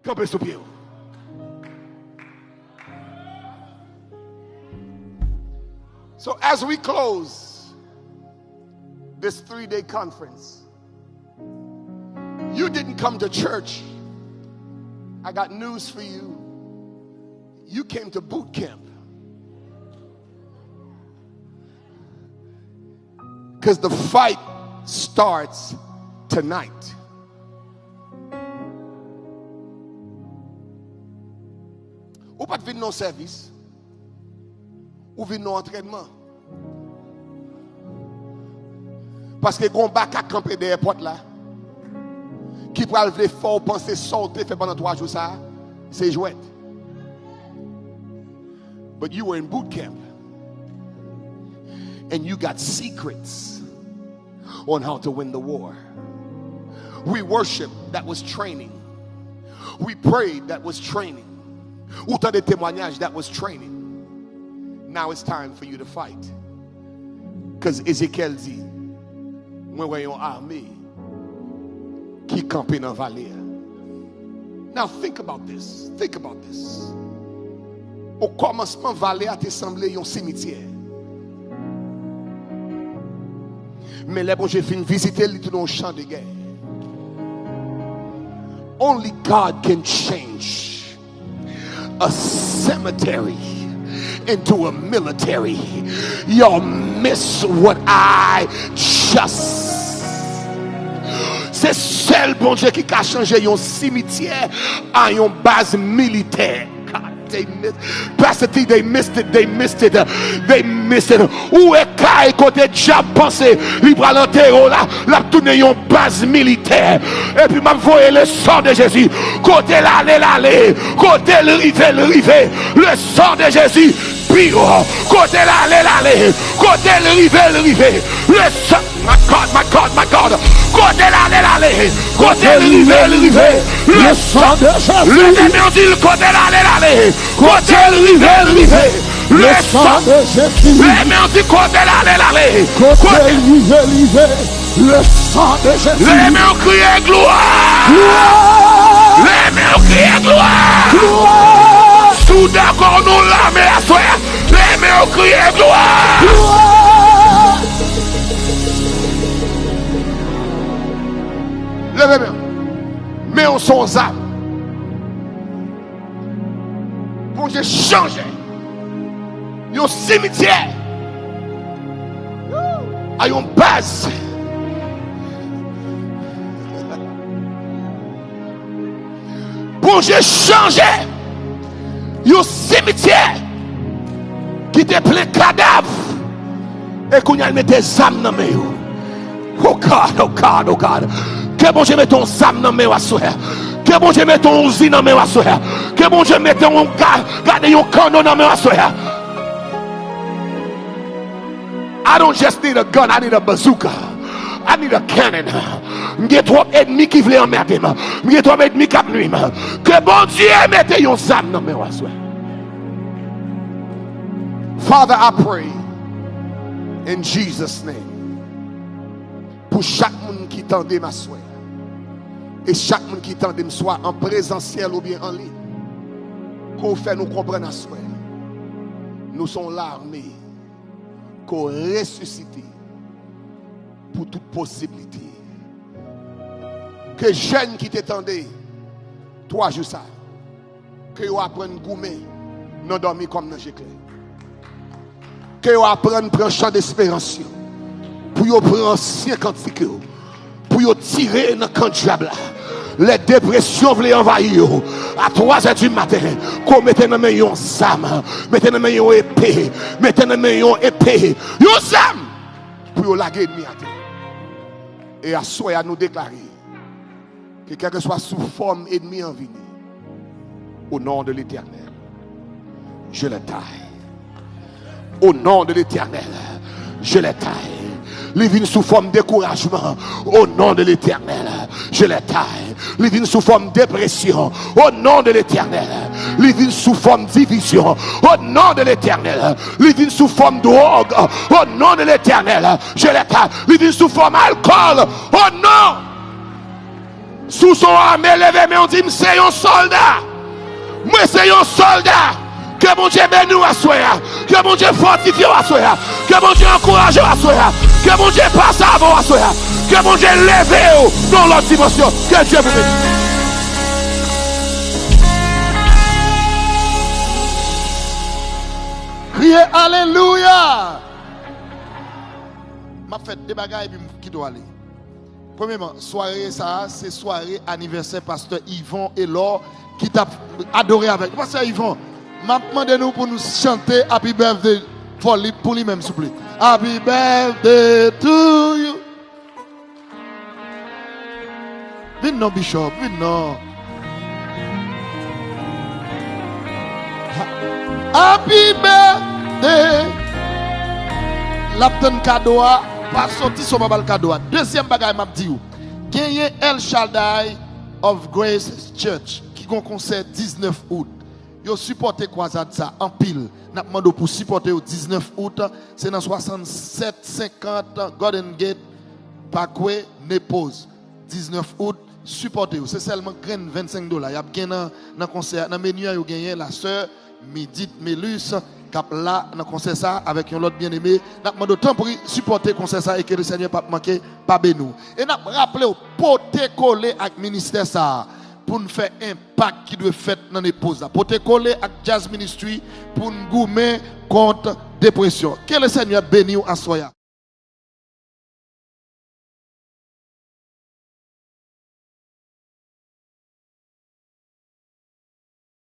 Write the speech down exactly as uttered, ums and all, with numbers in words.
Kanpe sou pye w. So as we close this three-day conference, you didn't come to church. I got news for you. You came to boot camp. Because the fight starts tonight. Ou pa t vin nan sèvis. Ou vin nan antrènman. Paske gon baka kanpe dèyè pòt la ki pral vle fè w panse sa w te fè pandan twa jou sa a, se jwèt. But you were in boot camp and you got secrets on how to win the war. We worship, that was training. We prayed, that was training. Ou tande temwanyaj, that was training. Now it's time for you to fight. Because Ezekyèl di, mwen wè yon ame ki kanpe nan vale a. Now think about this. Think about this. O kòmansman, vale a te sanble yon simityè. Men lè Bondye fin vizite l, li tounen yon chan de gè. Only God can change a cemetery into a military. Y'all miss what I just. Se sèl Bondye ki ka chanje yon simityè an yon baz militè. God, they miss. Pastor T, they missed it, they missed it, they missed it. Ou wè kay kote dyab panse li pral antere w la, l ap tounen yon baz militè. Epi m ap voye le sang de Jésus. Kote l ale, l ale. Kote l rive, l rive. Le sang de Jésus pure. Kote l ale, l ale. Kote l rive, l rive. Le sang, my God, my God, my God. Kote l ale, l ale. Kote l rive, l rive. Le sang de Jésus. Leve men w, di l, kote l ale, l ale. Kote l rive, l rive. Le sang de Jésus. Leve men w, di, kote l ale, l ale. Kote l rive, l rive. Le sang de Jésus. Leve men w, kriye glwa. Glwa. Leve men w, kriye glwa. Glwa. Si w dakò, nou lame aswè a. Leve men w, kriye glwa. Glwa. Leve men w. Men w se yon zam. Bondye chanje yon simityè a yon baz. Bondye chanje yon simityè ki te plen kadav. E kounye a, l mete zam nan men yo. Oh God, oh God, oh God. Ke Bondye mete yon zam nan men w aswè a. Ke Bondye mete yon Uzi nan men w aswè a. Ke Bondye mete yon ga-, gade yon kanno nan men w aswè a. I don't just need a gun, I need a bazooka. I need a cannon. M gen twòp ènmi ki vle anmède m. M gen twòp ènmi k ap nwi m. Ke Bondye mete yon zam nan men w aswè a. Father, I pray in Jesus' name. Pou chak moun ki tande m aswè a, e chak moun ki tande m swa an prezansyèl oubyen an liy, ke w fè nou konprann aswè a, nou se yon lame ke w resisite pou tout posiblite. Ke jèn ki te tande twa jou sa a, ke yo aprann goumen nan dòmi kòm nan je klè. Ke yo aprann pran chan desperans yo, pou yo pran ansyen kantik yo, pou yo tire nan kan dyab la. Lè depresyon vle anvayi yo, a twa zè di maten, ke w mete nan men yon zam, mete nan men yon epe, mete nan men yon epe, yon zam, pou yo lage ènmi atè. E aswè a, nou deklare ke kèlkeswa sou fòm ènmi an vini, au nom de l'Éternel, je les taille. Au nom de l'Éternel, je les taille. Li vin sou fòm dekourajman, au nom de l'Éternel, je les taille. Li vin sou fòm depresyon, au nom de l'Éternel. Li vin sou fòm divizyon, au nom de l'Éternel. Li vin sou fòm dwòg, au nom de l'Éternel, je les taille. Li vin sou fòm alkòl, au nom Si w se yon ame, leve men w, di, "M se yon sòlda. Mwen se yon sòlda." Ke Bondye beni w aswè a. Ke Bondye fòtifye w aswè a. Ke Bondye ankouraje w aswè a. Ke Bondye pase avè w aswè a. Ke Bondye leve w nan yon lòt dimansyon. Que Dieu vous bénisse. Kriye alelouya! M ap fè de bagay epi m kite w ale. Premyeman, sware sa a, se sware anivèsè pastè Yvon Elor ki t ap adore avèk nou. Pastè Yvon, m ap mande nou pou nou chante Happy Birthday for li, pou li menm, souple. Happy birthday to you. Vin non, Bishop, vin non. Happy birthday. L ap tann kado a, pa soti san w pa ba l kado a. Dezyèm bagay m ap di w, genyen El Shaddai of Grace Church ki gon konsè diznèf out. Yo sipòte kwazad sa anpil. N ap mande w pou sipòte yo diznèf out. Se nan swasannsèt senkant Golden Gate Parkway, Naples. Diznèf out, sipòte yo. Se sèlman grenn vennsenk dola y ap gen nan, nan konsè a. Nan meni a, yo genyen lasè Midit Melus k ap la nan konsè sa a avèk yon lòt byeneme. N ap mande w, tanpri, sipòte konsè sa a e ke Lesenyè p ap manke pa beni w. E n ap raple w, pote kole ak ministè sa a pou n fè enpak ki dwe fèt nan Naples la. Pote kole ak Jazz Ministry pou n goumen kont depresyon. Ke Lesenyè beni w aswè a.